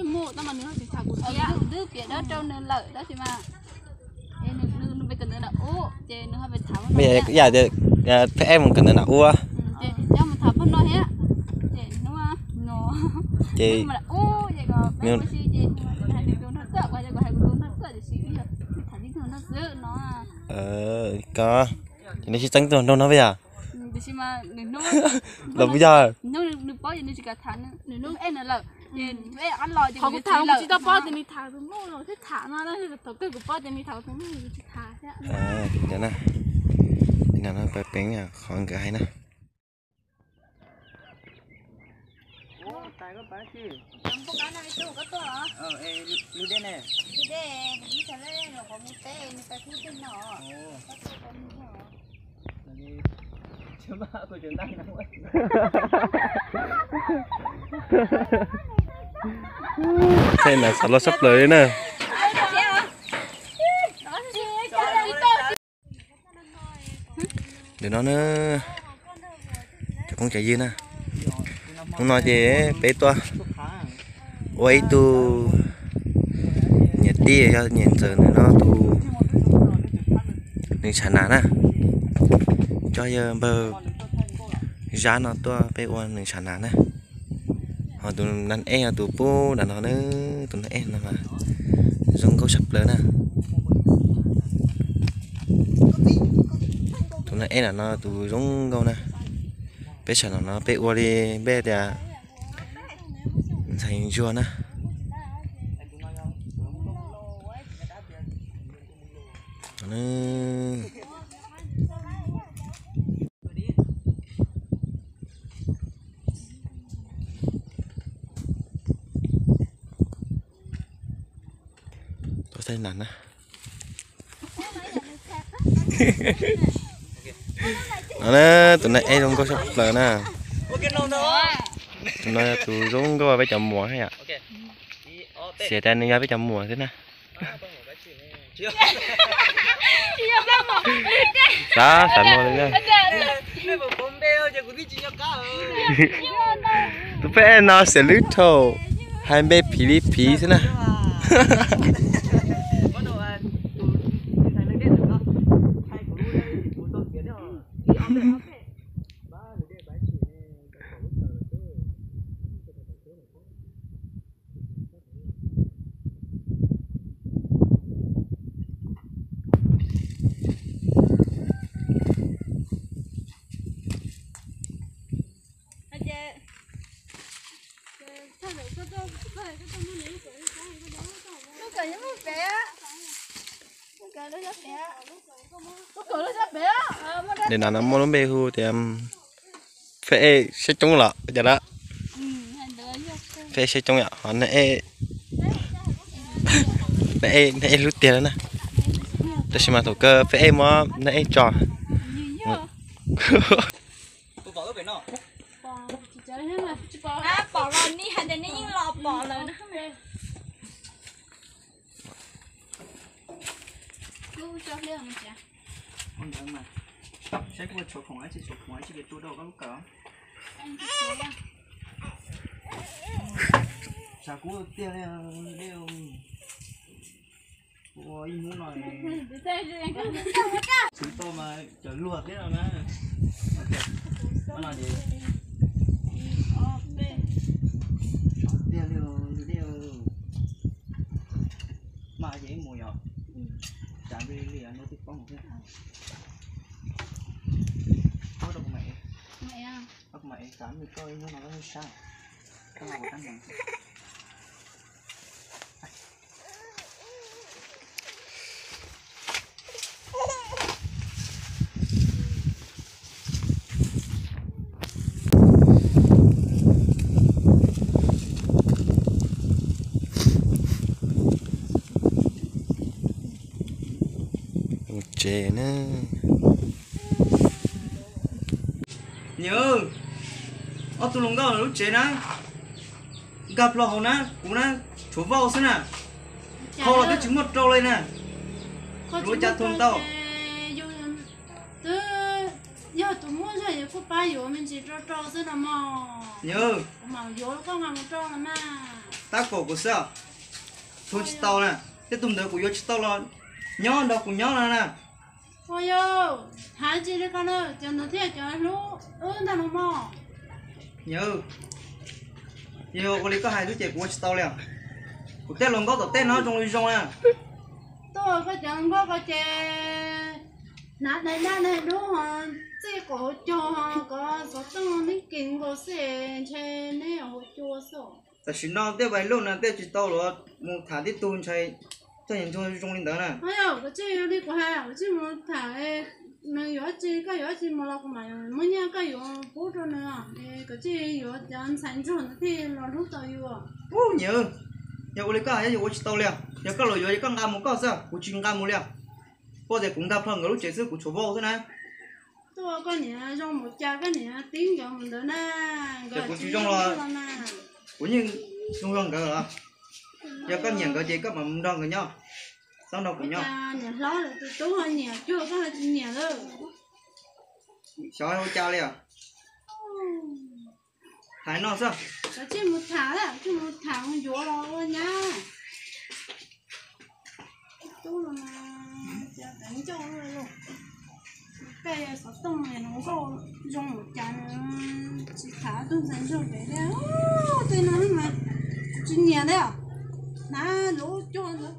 Mus tau mas nws ho tsis tham kuv thiab, twb piav dab rau nws lawm tab sis mas nws, nws, nws pes kawm ntawv nram ub ces nws ho pes tham. Yam tias phab ej mus kawm ntawv nram ub. Ces nws mus tham pog no thiab, ces hnub no ces nws mus nram ub ces kom peb ua si ces nws hais nws tus nraug tuaj, kuv hais kuv tus nraug tuaj tiam sis tham tib tug nraug xwb no. Ko, ces nws sib txeeb tus nraug no peb yog. Tiam sis mas nws hnub los puas yog? Hnub nws paub ces nws tsis kam tham, nws hnub ej nws lawm ces ej qab los ces qhov kuv tham kuv tsis tau paub tias nws tham tus muj los thiab tham no, thaum kawg kuv paub tias nws tham tus muj kuv tsis tham thiab. Cov na, li no no peb peev qhov nkawd hais na. Tej nas xav loj sab plaws li na. Ntawm no na, cov phooj cov ywg na, hnub no ces peb tuaj ua ib tug niam tij yog niam ntxawm nws no tus nees tshav nas na. Coj yawg npawg Zab no tuaj peb ua nees tshav nas na. Ho tus nas ej yog tus pub nram no na, tus nas ej no mas zoo nkauj sab plaws na. Tus nas ej nram no tus zoo nkauj na. Peb sawv ntawm no peb ua li npe tias ntxhais ntsuag na. Tus nas ej zoo nkauj sab plaws na. Tus no yog tus zoo nkauj peb cov muam yom. Xiam tas nws yog peb cov muam xwb na. Xav xav muag li na. Tus peb no xiam lub thau, hais npe phiv li phiv xwb na. Ntawm no no muaj lub npe hu tias Phab Ej siab coob los cas lawm. Phab Ej siab coob yom, ho Nab Ej, Nab Ej hlub tiag lawm na. Tab sis mas thaum kawg Phab Ej muab Nab Ej tso. Pom los nej hais tias nej yeej los pom lawm na. Saib kuv tshuav khoom ib tsi, tshuav khoom ib tsi ces tu rau koj lub kawm. Tshav kub tiag li, ua ib hnub no tsis tau mas cov luag thiab no na. Tiag li, mas ces ib mus yom, cas li li no twb poob thiab. Rau kuv mam, kuv mam xav nrog koj ib hnub no koj sab. Tsev na. Niam, ob tug hluas nkauj lub tsev na, nkag plaws hauv na, kuv na, tshuav vauj xwb na. Qhov los twb tsis muaj rau li na. Ua cas thoo tau? Twb yog tus muaj zog yuav kuj pab yuav me ntsis rau rau xwb no mog. Kuv mam yuav koj mas mus rau los mas. Tab kaum kuv xwb, txhua tsis tau na. Tej tug ntawd kuv yuav tsis tau los nyob nrog kuv nyob no na. Ua yog, hais tsis li ko na, cov ntawd thiaj cov hlub wb ntag no mog. Niam, yog ua li koj hais xwb ces kuv ua tsis tau li. Kuv tej hluas nkauj tom tej no zoo li zoo na. Tuaj koj cov hluas nkauj ko ces hnav daim dab daim dub ho txij qaum hauv caug ho kov xov tooj neb kis nkaus xwb ntshe neb hauv cua xwb. Tam sim no tej vais luj no tej tsis tau los mus tham tib tug ntshai txog niag ntsuag zoo li ntawd na. Koj tsis yuav li kuv hais, koj tsis mus tham, nws yuav tsi koj yuav tsi mus los kuv mam muab nyiaj koj yuav pub rau nws. Koj tsis yuav cov ntxhais ntsuag ntawd thiaj los hlub tau yus. Ub niam, yog ua li koj hais yuav ua tsis tau li. Yog koj los yuav yog koj nqa mus koj xwb, kuv tsis nqa mus li. Koj tias kuv nkag plho nkawd lub tsev xwb kuv tshuav vau xwb na. Tuaj koj niam zoo mus cas koj niam tib nkawd mus ntawd na. Ces kuv tsis zoo los kuv yeej zoo nkawd los. Yog koj nyiam nkawd ces koj mam nrog nkawd nyob, txhob nrog kuv nyob. Niam hlob lawm tus tub ho nyiam cuag koj ho tsis nyiam lawm. Xyov ua cas li os. Hais no xwb. Koj tsis mus tham, koj tsis mus tham mus yuav los ua nyab. Tub no cas ncauj tej xov tooj no nkauj zoo mus cas tsis tham tug ntxhais ntsuag pem li. Tej no mas tsis nyiam li. Hnav lub cuag ntawd